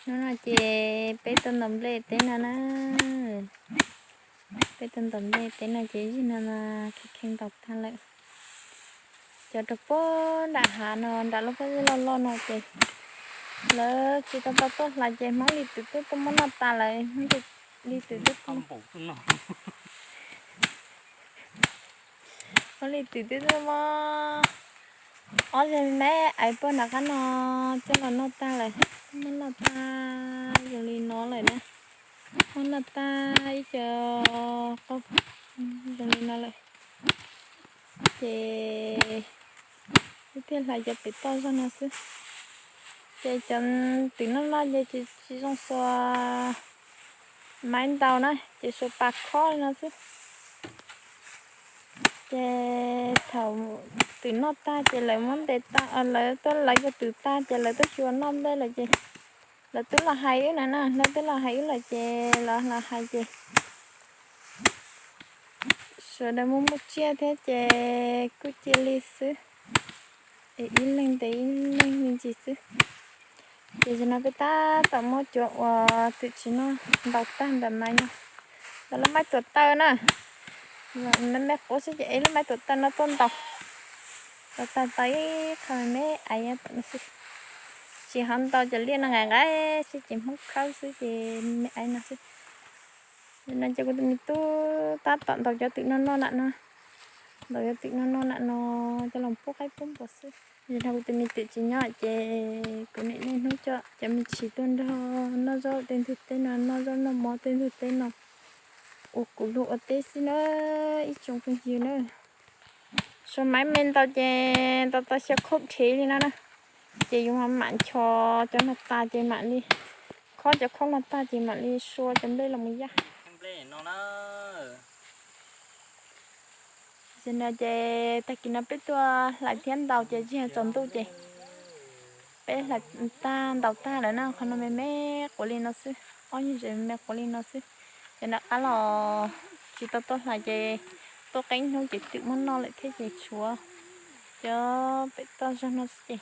Hnub no ces peb tuaj ntaus nplej teb no na. Peb tuaj ntaus nplej teb no ces yig no mas kheej kheej ntaus tag lawm. Cov rau puag nram hav no nram lub pob zeb loj loj no ces lawv tsis tau tau tuaj hlais ces Hmoob Lis Twm twb tuaj muab noj tas lawm. Hmoob Lis Twm twb Hmoob Lis Twm twb tuaj muab ob zeg me me aiv puag nram qab no coj los noj tag lawm. Muab noj tag zoo li no lawm na. Muab noj tag ib co qau zoo li no lawm. Ces wb thiaj hlais cov pem toj zog no xwb. Ces cov twm noj noj ces tsis zoo xuas maiv ntaus na, ces xuas pas khob li no xwb. Ces thaum twm noj tag ces lawv muab ntes tag, lawv tuaj lawv cov twm tag ces lawv tuaj xyuas noj nplej lawm ces lawv twb los hais wb na na, lawv twb los hais wb lawm ces lawv los hais ces sawv daws muaj muaj tsiaj thiab ces kuj cia li xwb. Es ib leeg ntes ib leeg me ntsis xwb. Ces zaum no peb tab tom muab cov uas twm tsis noj ntaus tag ntawm maiv no. Ntawm lub maiv tuam taw na. Me me quav xwb ces ev lub maiv tuam taw no tuaj ntaus. Tau tag tau ib qho me me aiv tom no xwb. Tsis ho ntaus cov liaj no nqaim nqaim xwb ces Hmoob khawb xwb ces me me aiv no xwb. Zaum no ces kuv tus me tub tab tom ntaus cov twm noj noj nram no. Ntaus cov twm noj noj nram no coj los pub qaib pub npua xwb. Zaum no kuv tus me twm tsis nyob ces kuv niam niaj hnub coj cov me tshis tuaj nrog noj zaub tej ntug teb no, noj zaub noj mov tej ntug teb no uas kuv luag ua teb xwb na ib tsoom phooj ywg na. Suav maiv me ntau ces ntau tau xyaw khaub dhev li no na. Ces yus mam ncho cov no tas ces mam li khob cov khaub no tag ces mam li sua cov nplej los mus yaj. Ces no ces tag kis no peb tuaj hlais thiab ntaus ces tsis yog tsaus ntuj ces peb hlais tag ntaus tag lawm na, qhov no me me quav li no xwb, ob yog ze me quav li no xwb. Ces nram qab los tsis tau tuaj hlais ces tuaj qeeb hnub ces twm muab noj lawm thiab ces tshuav cov pem toj zog no xwb ces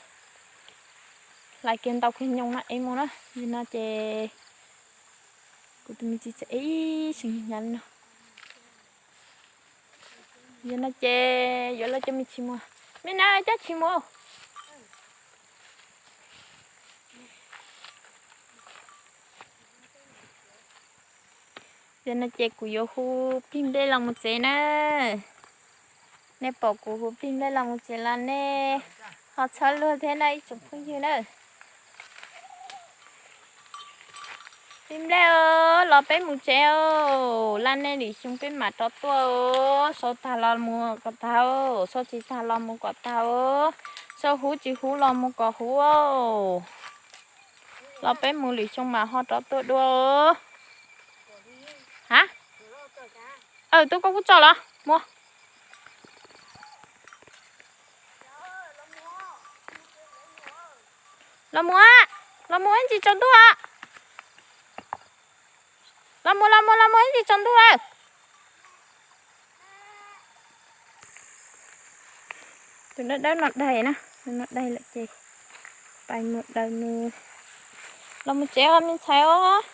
hlais kiag ntau kiag nyoos no ev mus na. Yog no ces kuv tus me txiv txawm ev ib seem hnyav li no. Yog no ces yuav los coj me tshis mus. Me na coj tshis mus. Yog no ces kuv yuav hu plig nplej los mus tsev na. Nej pom kuv hu plig nplej los mus tsev los nej ho txhawb luag thiab na ib tsoom phooj ywg na. Plig nplej los peb mus tsev, laj nej lwm xyoo peb mam rov tuaj. Sau tag los mus kom tag, sau tsis tag los mus kom tag. Sau huv tsis huv los mus kom huv. Los peb mus lwm xyoo mas ho rov tuaj dua. Ha, tub koj kuj tso los mus. Los mus, los mus ib ntsis tsaus ntuj. Los mus los mus los mus ib ntsis tsaus ntuj lawm. Tus dawb dawb no daig na, no daig lawm ces pais mus daws nws. Los mus tsev os me ntxhais os.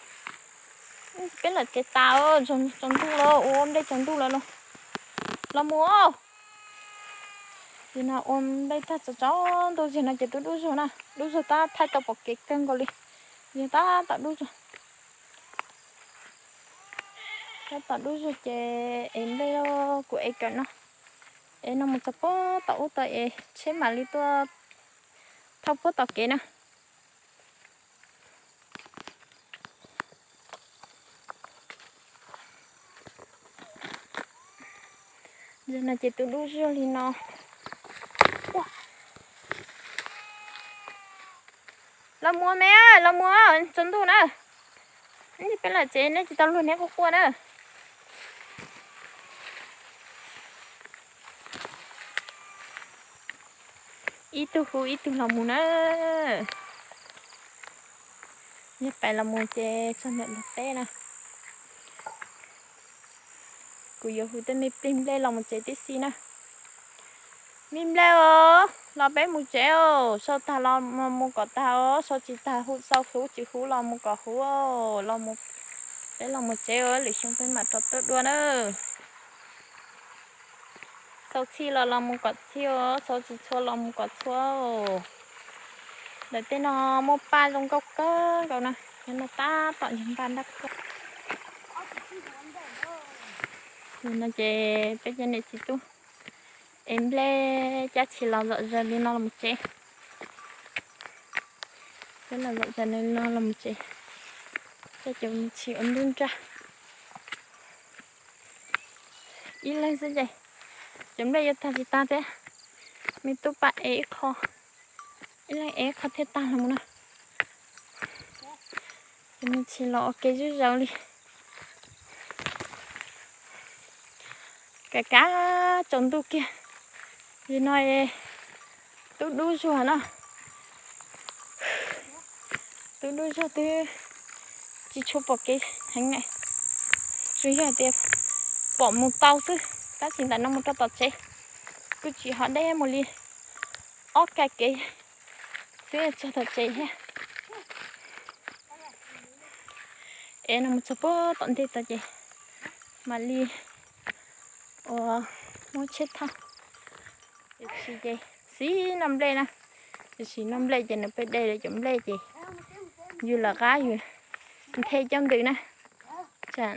Peb lawm tsev tas, tsaus ntuj lawm, ua nplej tsaus ntuj lawm los. Los mus. Ces no ua nplej tag tsaus tsaus ntuj, ces no ces twb dub zog na, dub zog tab thaij tau pom kev kawg nkaus li. Yog tab tom dub zog, tab tom dub zog ces ev nplej, kuv ev kawm no, ev no mus txog puag tom ub tod es tsheb mam li tuaj thauj puag tom kev na. Zaum no ces twb dub zog li no. Los mus me, los mus, tsaus ntuj na. Peb lawm tsev nej tsis tau luag neb quaj quaj na. Ib tug hu ib tug los mus na. Yog pais los mus ces txog ntawm lub teb na. Kuv yuav hu tej me plig nplej los mus tsev tib si na. Me nplej os, Los peb mus tsev os, sau tag los mus kom tag os, sau tsis tag hu, sau huv tsis huv los mus kom huv, los mus, peb los mus tsev os, lwm xyoo peb mam rov tuaj dua na. Sau txhij los los mus kom txhij os, sau tsis txhua los mus kom txhua. Lawv tej no muaj paj zoo nkauj kawg nkaus na, cov no tab tom yog npaj nrab koj. No ces peb cov niam txiv tub ev nplej cab tshis los zom zaws li no los tsev. Peb los zom zaws li no los tsev, coj cov tshis ua nruab nrag. Ib leeg xwb ces cov nplej yuav tag tsis tag thiab. Me tub pab ev ib qho, ib leeg ev ib qho thiaj tag los mus na. Cov me tshis los ua ke zuj zaws li. Kav kav tsaus ntuj kiag, li no tub dub zuag no. Tub dub zuag twb tsis tshua pom kev heev na. Tsuas yog tias pom mus tau xwb, tab sis ntawm no mus rau tom tsev kuj tsis ho deb mus li ob ka kev xwb txog tom tsev thiab. Es no mus txog puag tom ntej tod ces mam li ua muab tsheb thauj. Tiam sis ces xib noj nplej na, tiam sis noj nplej ces nws peb de lawv cov nplej ces yus lawv qab yus nthe coj ntws na. Tsam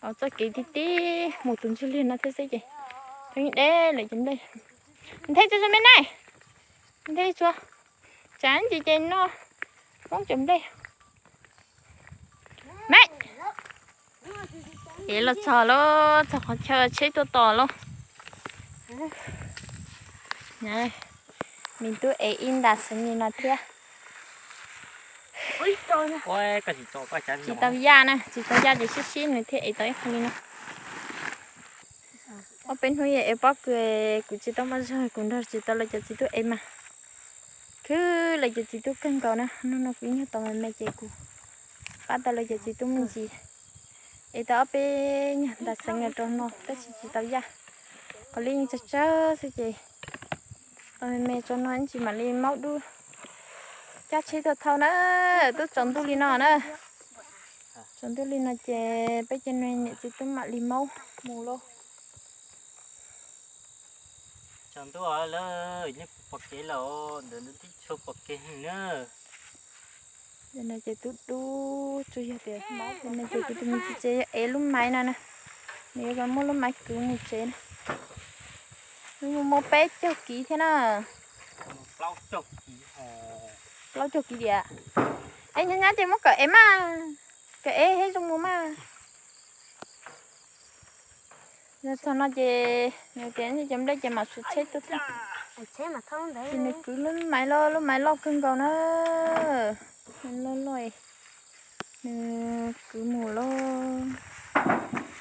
txoj kev tib tib mus tus ntsuj liag no thiab xwb ces pheej de lawv cov nplej. Nthe tsuas tsuas me na, nthe tsuas, tsam ntsis ces no poob cov nplej. Me, es los txog lauj, txog qhov chaw tsheb tuaj tos lauj. Me tub ev ib ntas xeev li no thiab. Tsis tau yaj na, tsis tau yaj ces sib sib nws thiaj ev tau ib qho li no. Ob peb hnub yog ev pob kws, kuv tsis tau muaj zog, kuv nrog tsis tau lawv cov txiv tub ev mas khwv lawv cov txiv tub kawg nkaus na. Hnub no kuv ib nyuag tos me me ces kuv pab tau lawv cov txiv tub me ntsis. Ev tau ob peb nyuag ntas xeev no rau no tab sis tsis tau yaj, qhov li yeej tsawg tsawg xwb ces tos me me tso no ib ntsis mam li maub dub cab tsheb tuaj thauj na. Twb tsaus ntuj li no na, tsaus ntuj li no ces peb cov niam txiv tub mam li maub mus lauj. Tsaus ntuj lawm, yeej pom kev lawm, ntawm no twb tsis pom kev na. No ces twb dub tsuas yog tias maub no ces kuv tus me txiv tsev yuav ev lub maiv no na, nws yuav muab lub maiv kwv mus tsev na. Lub muaj peb caug kiv thiab na. Plaub caug kiv diam. Es nyab nyab ces muab kom ev mas, kom ev thiaj zoo mus mas. Yog txog no ces nws tias cov nplej ces mam siv tsheb tuaj thauj. Ces nws kwv lub maiv loj, lub maiv loj kawg nkaus na. Loj loj, nws kwv mus lauj.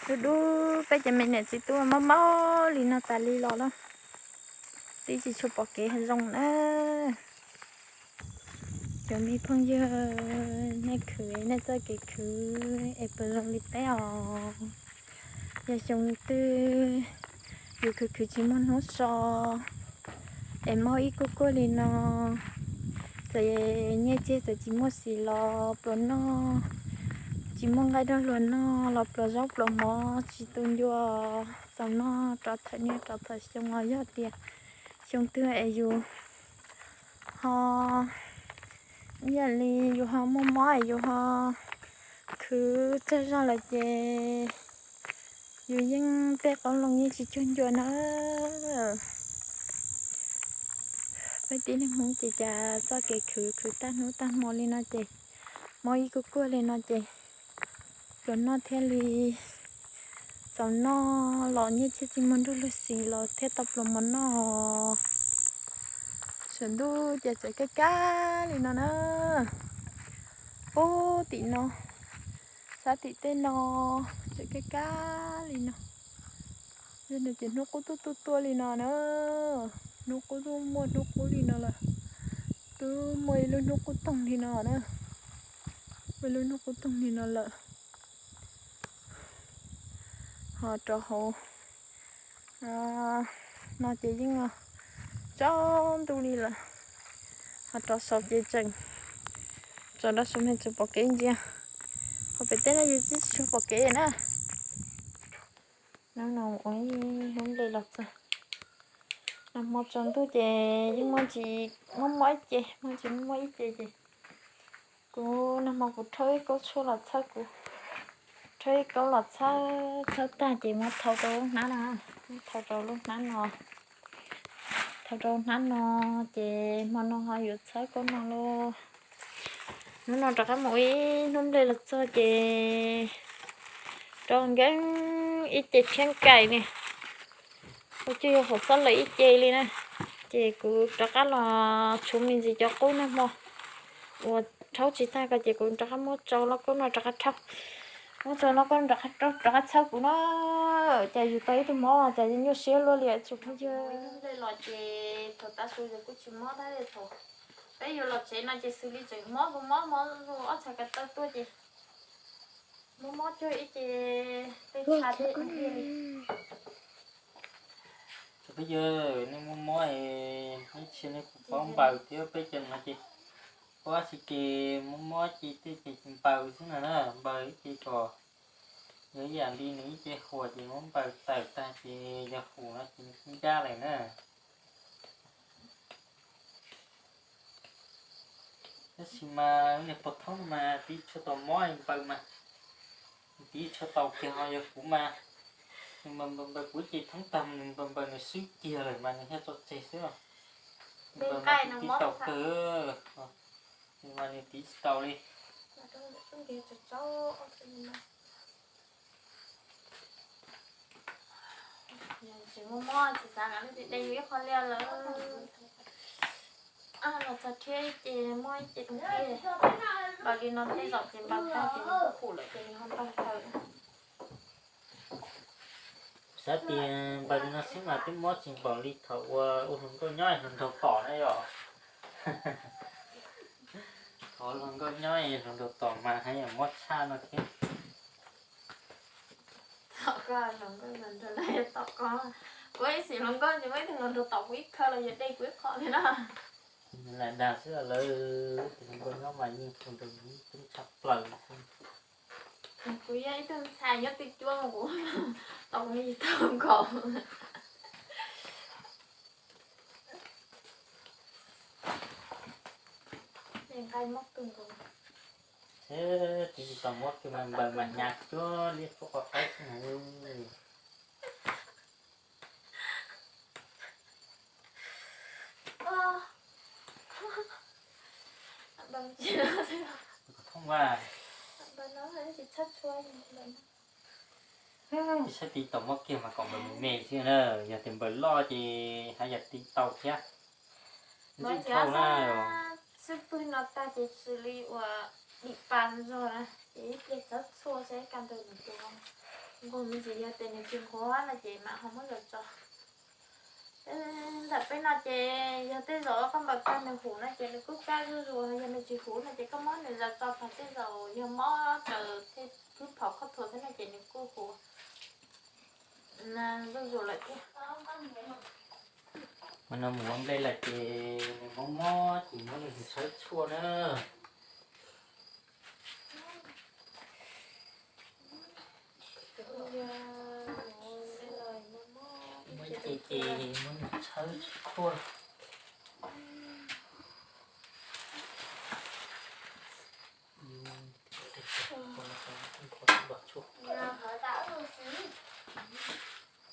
Dub dub, peb cov me niam txiv tub maub maub li no tas li los lauj. Twb tsis tshua pom kev zoo na. Cov me phooj ywg, nej khwv nej txoj kev khwv es puas zoo li peb os? Yog xyoo twg yus khwv khwv tsis muaj hnub so es maub ib kuj kuaj li no, txawm nyiaj txiag txawm tsis muaj xis los pluas noj, tsis muaj nqaij rau hluas noj los pluas zaub pluas mov tsis tu ncua, txaus noj rau thawm niaj rau thawm xyoo os. Yog tias xyoo twg es yus ho, yam li yus ho muaj mob es yus ho khwv tsawg zog lawm ces yus yeej tej qoob loo yeej tsis cuag ncua na. Peb tib neeg Hmoob ces cas txoj kev khwv khwv tag hnub tag hmo li no ces maub ib kuj kuaj li no ces pluas noj thiaj li txaus noj los nyiaj txiag tsis muaj nrog luag xis los thiaj tau pluas mov noj. Saum ntuj ces txawm kaj kaj li no na. Puag tim no, sab tim tej no txawm kaj kaj li no. Yog no ces hnub qub twb tuaj tuaj li no na. Hnub qub twb muaj hnub qub li no lawm. Twb muaj ib lub hnub qub toog li no na. Muaj ib lub hnub qub toog li no lawm. Ho rau hauv no ces yeej tsaus ntuj li lawm. Ho rov saum ces tseem tsaus nrho, saum no tsuas pom kev ntsia. Ho pem teb no ces tsis tshua pom kev na. Hnub no ua ib hnub nplej los txog. Nag hmo tsaus ntuj ces yeej muaj ntsis muaj mob ib ce, muaj ntsis muaj mob ib ce ces kuv nag hmo kuv rhaub ib kaub tshuaj los txhawb kuv, rhaub ib kaub los txhawb txhawb tag ces muab thau rau lub hnab no, muab thau rau lub hnab no, thau rau hnab no ces hmo no ho yuav txhawb kaub no lauj. Hnub no rov qab mus ib hnub nplej los txog ces rau nkees ib ce thiab nkaim ne, ua cuj yog hauv txoj lawm ib ce li na. Ces kuv rov qab los tshuv me ntsis cov qub nag hmo uas rhaub tsis tag ko ces kuv rov qab muab tsau lauj kaub no rov qab rhaub, muab tsau lauj kaub rov qab txhawb kuv na. Cas yus tau ib tug mob cas nyuaj siab luaj li tsoom phooj ywg. Los ces thaum tav su ces kuj tsis mob tab sis thaum peb yuav los tsev no ces xws li tseem mob mob mob ob txhais ko taw tuaj ces mob mob cuag ib ce tej txha tej. Tsoom phooj ywg, nej muaj mob es ib txhia nej kuj paub npaws thiab, peb cov no ces paub tsis ces muaj mob ces tej ces npaws xwb na, npaws ib ce kom yog ib yam li nws ib ce huam ces muab npaws tawm tag ces yog huam no ces nws kuj ncaj lawm na. Tab sis mas niag pog thoob mas tiv tshuav tau mob npaws mas, tiv tshuav tau kiag ho yog kuv mas, nws npaws npaws kuv ces thoob tag nws npaws npaws nws swb kiag lawm mas nws thiaj tso tseg xwb. Npaws mas kuv tiv tau kawg, mas nws tiv tsis tau li. Tsis muaj mob tsis xav kam li de yus ib qho liaj lawm. Los txog thiab ib ce muab ib ce rau kiag. Npaws li no tej zaum ces npaws tag ces nws kuj khum lawm ces nws ho npaws tawm. Xav tias npaws li no xwb mas twb mob tsis npaum li thaum ua ua hluas nkauj nyob hluas nraug tom na yom. Thaum ua hluas nkauj nyob hluas nraug tom mas haj yam mob tshaj no thiab. Tom koj hluas nkauj hluas nraug tom koj, kuv ib sim hluas nkauj ces muaj ib tug hluas nraug tom kuv ib khawb los yog de kuv ib qho li na. Lam dag xwb lawv tus hluas nkauj nyob mas yeej hluas nraug coob tshaj plaws xwb. Kuv yog ib tug ntxhais nyob twj cuab mas kuv tom kuv me tau nkaus. Nqaij mob kawg nkaus. Tiv tsis tau mob kawg mas npaws mas hnyav cuag liab cuag qhov qaib xwb na. Thoob vas, saib tiv tau mob kiag mas kom npaws me me xwb na, yog tias npaws loj ces haj yam tiv tau thiab. Ntxim dhau na. Xwb pwg no tag ces xws li uas dim pas zog na, ces ib pliag txhawb txhua saib kaj ntug nws puas nquag me ntsis, yog tias nws tsis nquag no ces mam ho muab zam tso. Ntawm peb no ces yog tej zaum koj npaws tag nws huv no ces nws kuj kaj zuj zus, yog nws tsis huv no ces koj muab nws zam tso, pham tej zaum yog mob raws thwb phaum khoj thuas xwb no ces nws kuj huv zuj zus lawm thiab. Mas no mus ua nplej lawm ces nws mob mob ces muab nws txhawb tshuaj na. Muaj ib ce ces muab nws txhawb tshuaj.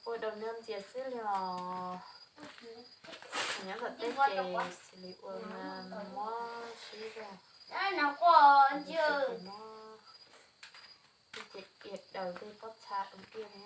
Ua daus nyob ntxias xwb li os. Nyob tom teb ces xws li ua mob sib zog. Mob ces ia daws tej pob txha ua tiaj li.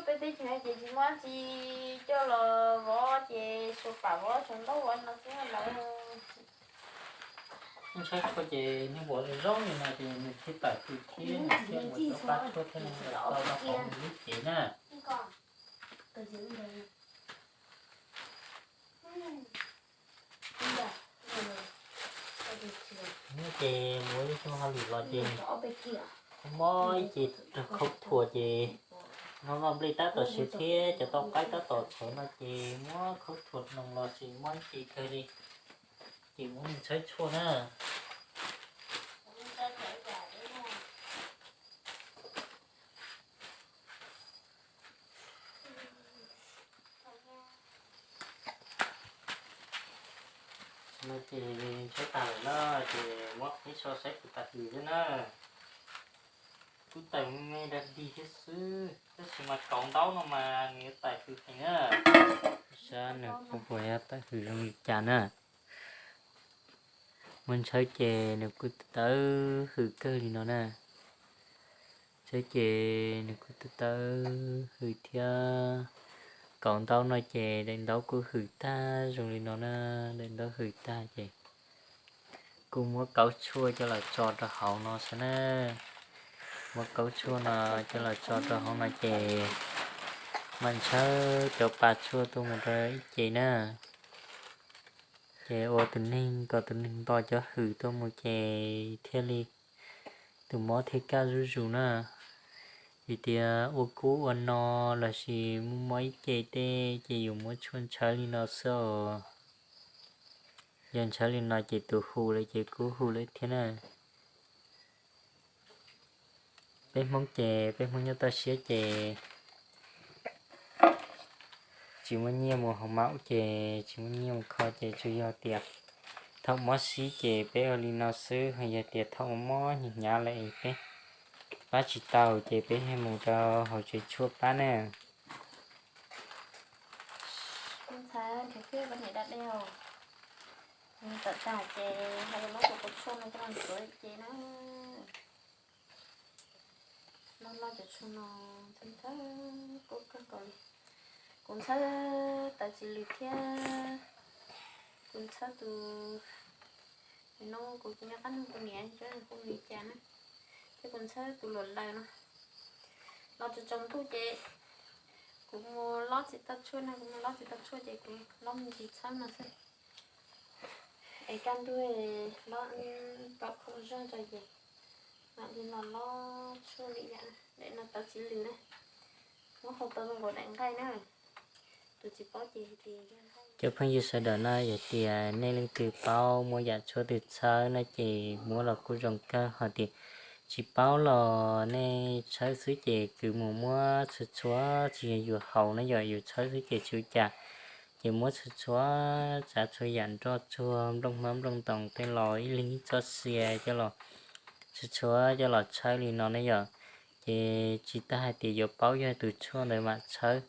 Peb teb chaws ces tsis muaj tsi coj los vov ces suav pam vov suav ntaub vov no xwb lawm. Ntshaib tshuaj ces niag ua zoo zoo li no ces nws thiaj tawm hws thiab nws thiaj ua cov paj tshuaj thiab nws tau rau hauv nws lub cev na. Ces mus ib tug hauj lwm los ces mob ib ce khaub thuas ces noj noj nplej tab tom siav thiab cov tau qaib tab tom txhawv no ces muab khaub thuas hnoos los ces mob ib ce kawg li. Ces muab nws ntshaib tshuaj na. No ces ntshaib tas lawm na, ces muab qhib so saib puas tawm hws thiab na. Kuj tawm me me dag dig thiab xwb, tab sis mas kauv ntaub no mas nws yuav tawm hws heev na. Saib nws puas yuav tawm hws zoo li cas na. Muab ntshaib ces nws kuj tawm hws kawg li no na. Ntshaib ces nws kuj tawm hws thiab. Kauv ntaub no ces daim ntaub kuj hws tag zoo li no na, daim ntaub hws tag ces kuj muab kaub tshuaj coj los tso rau hauv no xwb na. Muab kaub tshuaj no coj los tso rau hauv no ces mam ntshaib cov pas tshuaj tuaj mus rau ib ce na. Ces ua tus neeg kom tus neeg nto cov hws tuaj mus ces thiaj li tus mob thiaj kaj zuj zus na. Vim tias ua kub ua no lossis muaj mob ib ce tej ces yus muab tshuaj ntshaib li no xwb os. Yog ntshaib li no ces tus hu lawm ces kub hu lawm thiab na. Peb Hmoob ces peb Hmoob nyob toj siab ces tsis muaj nyiaj mus haus maum ces tsis muaj nyiaj mus kho ces tsuas yog tias thaum mob sib ces peb ua li no xwb, ho yog tias thaum mob hnyav hnyav lawm es peb pab tsis tau ces peb thiaj mus rau hauv tsev tshuaj pab na. Ntxhais, nrhiav kiag koj niam da dej os. Tawm tag ces ho yuav muab tus kaus tshuaj no coj los ntxuav ce na. Loj loj cov tshuaj no ntxhawb ntxhawb kub kawg nkaus li. Kuv ntxhawb tawv txiv lws thiab kuv ntxhawb tus, no kuv tus me qab nug kuv niam cov kuv li cas na, thiab kuv ntxhawb tus luam laws no. Los tsaus tsaus ntuj ces kuv mus lob tsis tau tshuaj na, kuv mus lob tsis tau tshuaj ces kuv lob me ntsis txhawb no xwb. Es kaj ntug lob tau khoom zog tso ces mam li los lob tshuaj li yam daim no tawv txiv lws na. Muab hau tau zoo nkaus daim nqaij na. Tus tsis paub ces hais tias yog nqaij. Cov phooj ywg sawv daws na, yog tias nej leej twg paub muaj yam tshuaj twg txhawb no ces muab los kuj zoo kawg, ho tias tsis paub los nej txhawb xwb ces kwv mus muab txhua txhua, tsis yog yus haus na, yog yus txhawb xwb ces tsis ua cas. Ces muab txhua txhua, txav txhua yam nroj tsuag nplooj hmab nplooj ntoos tej los ib leeg ib txoj sia coj los txhua txhua coj los txhawb li no na yom. Ces tsis tas hais tias yuav paub yog tus tshuaj ntawd mam txhawb,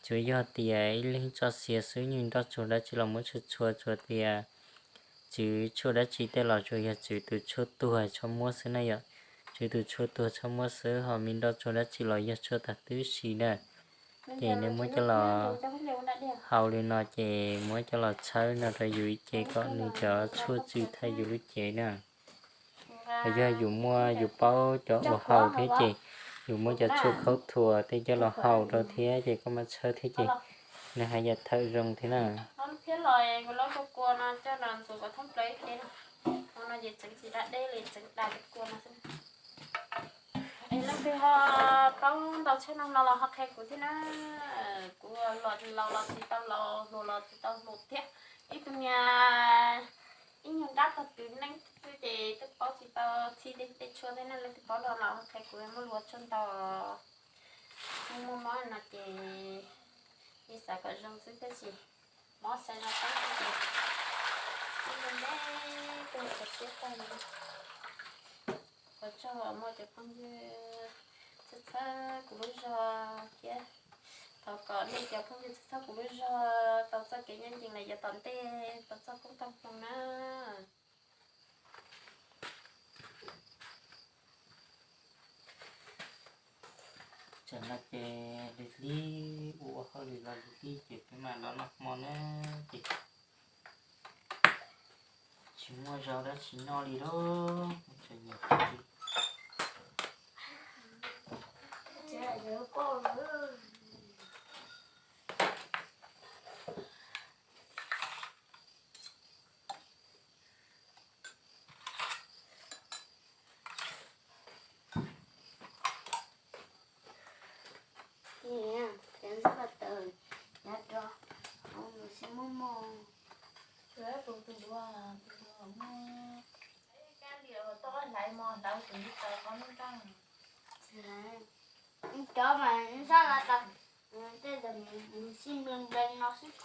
tsuas yog tias ib leeg txoj sia xwb, yeej nroj tsuag dab tsi los muab txhua txhua, tsuas tias txwv tshuaj dab tsi tej los tsuas yog txwv tus tshuaj tuag txhob muab xwb na yom. Txwv tus tshuaj tuag txhob muab xwb, ho me nroj tsuag dab tsi los yog tshuaj tag tib si na. Ces nej muab coj los haus li no ces muab coj los txhawb no rau yus ib ce kom nws cov tshuaj txwv thaij yus lub cev na. Yog yus muaj, yus paub cov uas haus thiab ces yus muab cov tshuaj khaub thuas tej coj los haus rau thiab ces koj mam txhawb thiab ces nws haj yam thawm zoo thiab na. Thiab los kuv lob cov kua no coj los ntxuav kom thoob plaws ib ce no. Hauv no ces tseev tsis da deb li, tseev da cov kua no xwb. Es leej twg ho paub ntau tshaj no no los ho qhia kuv thiab na. Kuv los laus los tsis tau laus, hluas los tsis tau hluas thiab. Ib tug niag ib nyuag nrab tog twv neeb xwb ces twb paub tsis tau txhij tej tshuaj thiab na. Leej twg paub los los ho qhia kuv, muaj lus tshuaj ntau. Muaj mob no ces yeej xav kom zoo xwb tab sis mob xav zoo qab xwb ces ib me me tuag kho siab tag li. Ua tsaug muaj cov phooj ywg txhawb txhawb kuv lub zog thiab. Thov kom nej cov phooj ywg txhawb txhawb kuv lub zog tau txoj kev ncaj ncees los yav tom ntej, tau txoj koob txoj hmoo na. Tsam no ces lig lig ua ua hauj lwm los lig lig ces peb mam los noj hmo na. Ces tsis Tsis muaj zaub dab tsi noj li lauj, tseem nyiam kawg li. Ces ntxhab ko taw nyob rau hauv nws sib muag muag. Tus tus duav, tus duav muag. Kab liam toj hlais mos hlawv tus nti taws qhov nub nraj. Cov mas sab la tau, tej ntawd nws sib nplees nplees no xwb.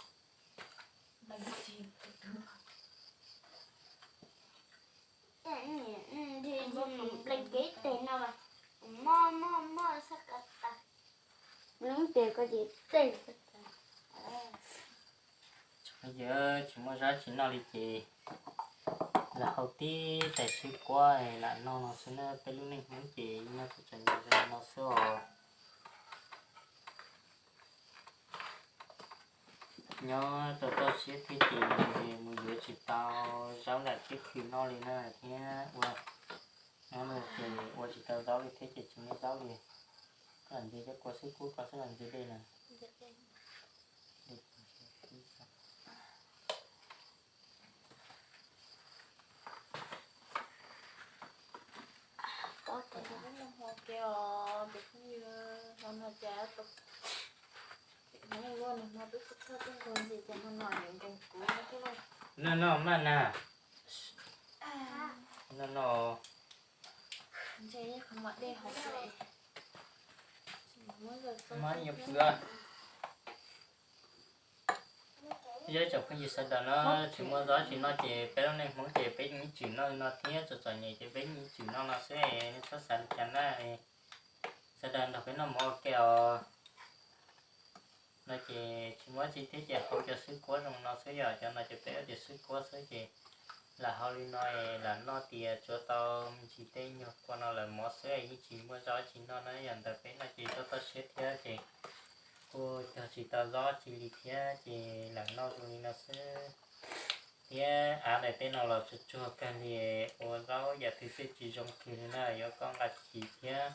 Nplees kev teg no mas, mob mob mob sab ko taw. Nplees teg ko ces teg. Yog tsis muaj zab tsis noj li ces lam hau tib tais xwb kuab lam noj no xwb na. Peb lub neej Hmoob ces nyob txom nyem zoo no xwb os. Nyob tau toj siab thiab ces mus yuav tsis tau zaub nram teb khw noj li na thiab ua, nyob no ces ua tsis tau zaub li thiab ces tsis muaj zaub li. Koj lam ntxias cov kua xwb kub ko xwb los ntxias dej na. Ua tus mus hmo ke os, tus phooj ywg, hmo no cas tus Hmoob luaj nws hmo twb txog txog twb nkaus ntsis ces hmo no nws nkees kuv thiab lauj. Noj noj maj na. Noj noj. Ntshe ib qho mos dej hauv xwb. Maj yuav pw. Yog tsoom phooj ywg sawv daws na, tsis muaj zab tsis noj ces peb lub neej Hmoob ces peb yeej tsum noj li no thiab, txom txom nyem ces peb yeej tsum noj no xwb, nej txhob xav li cas na. Sawv daws nrog peb noj mov ua ke os. No ces tsis muaj tsi thiab ces hau cov xwb kuab zoo no xwb, yog cov no ces peb ua cov xwb kuab xwb ces lam hau li no es lam noj tias tsuav tau me ntsis tej nyuag kua no lawm mov xwb, yeej tsis muaj zab tsis noj na. Yog ntawd peb noj ces toj toj siab thiab ces kuj cog tsis tau zab tsi li thiab ces lam noj zoo li no xwb. Thiab av ntawm tej no los tsuag tsuag kawg li, ua zaub yam twg twb tsis zoo kiag li na, yuav kom nqa chiv thiab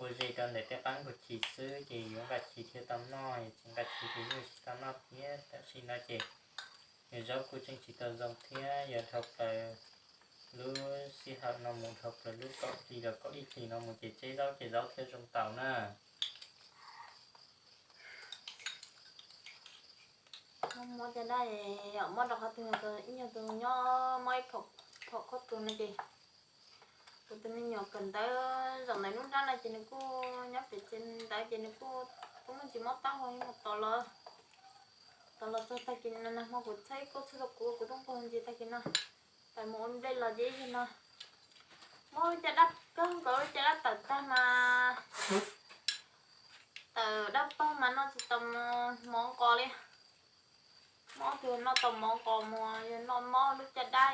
ua ze rau ntawm tej qab nkaus chiv xwb ces yuav nqa chiv thiaj tau noj, tsis nqa chiv ces yeej tsis tau noj thiab. Tam sim no ces yog zaub kuj tseem tsis tau zoo thiab, yog dhau plaws lub sij hawm no mus, dhau plaws lub kaum hli los kaum ib hlis no mus ces tseb zaub ces zaub thiaj zoo taus na. Muab caj dab, mob rau qhov twg ib nyuag tus nyob mob ib phaum khaub tus no ces kuv tus me nyuam kawm ntawv zaum ntawm lub nrab no ces nws kuj nyob pem tsev ntawd ces nws kuj muaj ntsis mob taub hau mus tos los, tos los txog tag kis no nag hmo kuv txhawb ib kauj txhawb rau kuv, kuv tub nquag ntsis tag kis no tawm mus ua nplej los ces ib zaug no mob lub caj dab kawg nkaus, lub caj dab tawm tag mas tawm dab paug mas noj tsis tau mov nqos li. Mob twg noj tau mov nqos mus, yog noj mob lub caj dab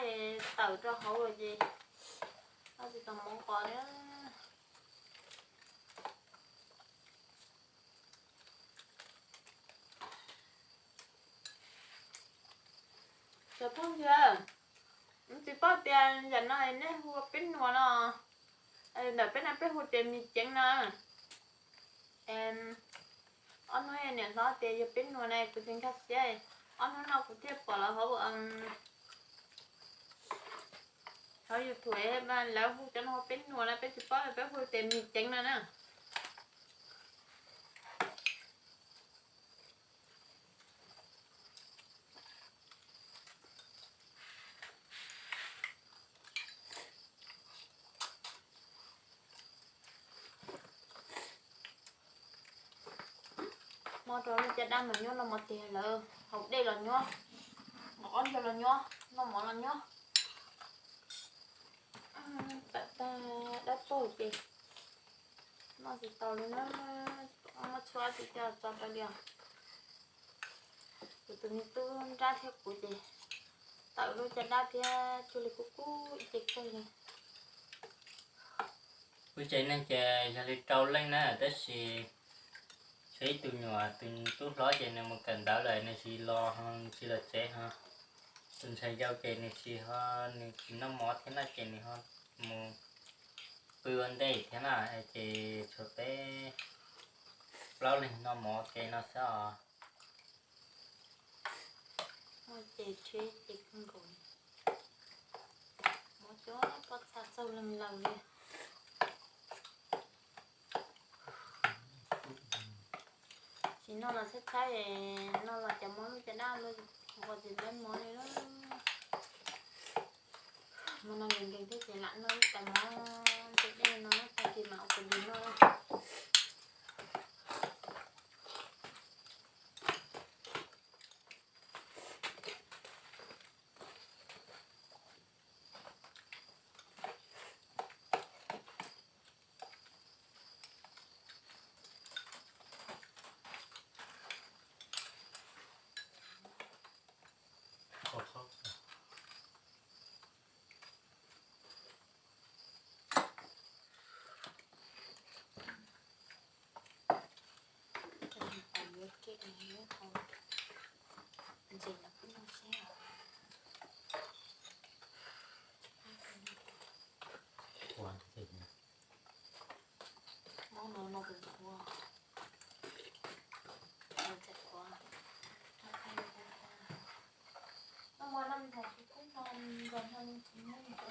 tawm rau hauv lawm ces noj tsis tau mov nqos li. Cov phooj ywg, tsis paub tias yam no nej hu ua peb nuas no, ntawm peb no peb hu tias mis ceev no. Ob hnub niam hlob tias yog peb nuas na, kuv tsis nkag siab, ob hnub no kuv thiaj pom lawv hauv hauv YouTube lawv hu cov no ua peb nuas na, peb tsis paub, peb hu tias mis ceev no na. Mob rau lub caj dab mas nyuaj noj mov tiag, lawv haus dej los nyuaj, nqos qab ntsaug los nyuaj, noj mov los nyuaj. Tawm tag dab paug ces noj tsis tau li na, muab tshuab tsis tau tso rau li os. Kuv tus me tub nrab thiab kuv ces tawm lub caj dab thiab cuag li kub kub ib ce kawg li. Kuv tsev neeg ces yog li rau leej na, tab sis tshuav ib tug nyuam, tus tub hlob ces nws mus kawm ntawv lawm, nws tsis los, nws tsis los tsev ho. Tus ntxhais yau ces nws tsis ho, nws tsis noj mov thiab na, ces nws ho mus pw ua ntej thiab na, ces tshuav peb plaub leeg noj mov ua ke no xwb os. Ces tsheb ces kawg nkaus, mov cua pob txha txaug leeg laws li. Tsis noj los tshaib tshaib, noj los cov mov lub caj dab los ua tsis tau mov li. Hmo no nkees nkees thiab ces lam noj ib tais mov nplej dej no tag kis mam ua kuv li noj. Ua ntej no no kuv qhuav, kuv txawm qhuav. No mas no ntxhais tsis pub no, nrog no tsis muaj.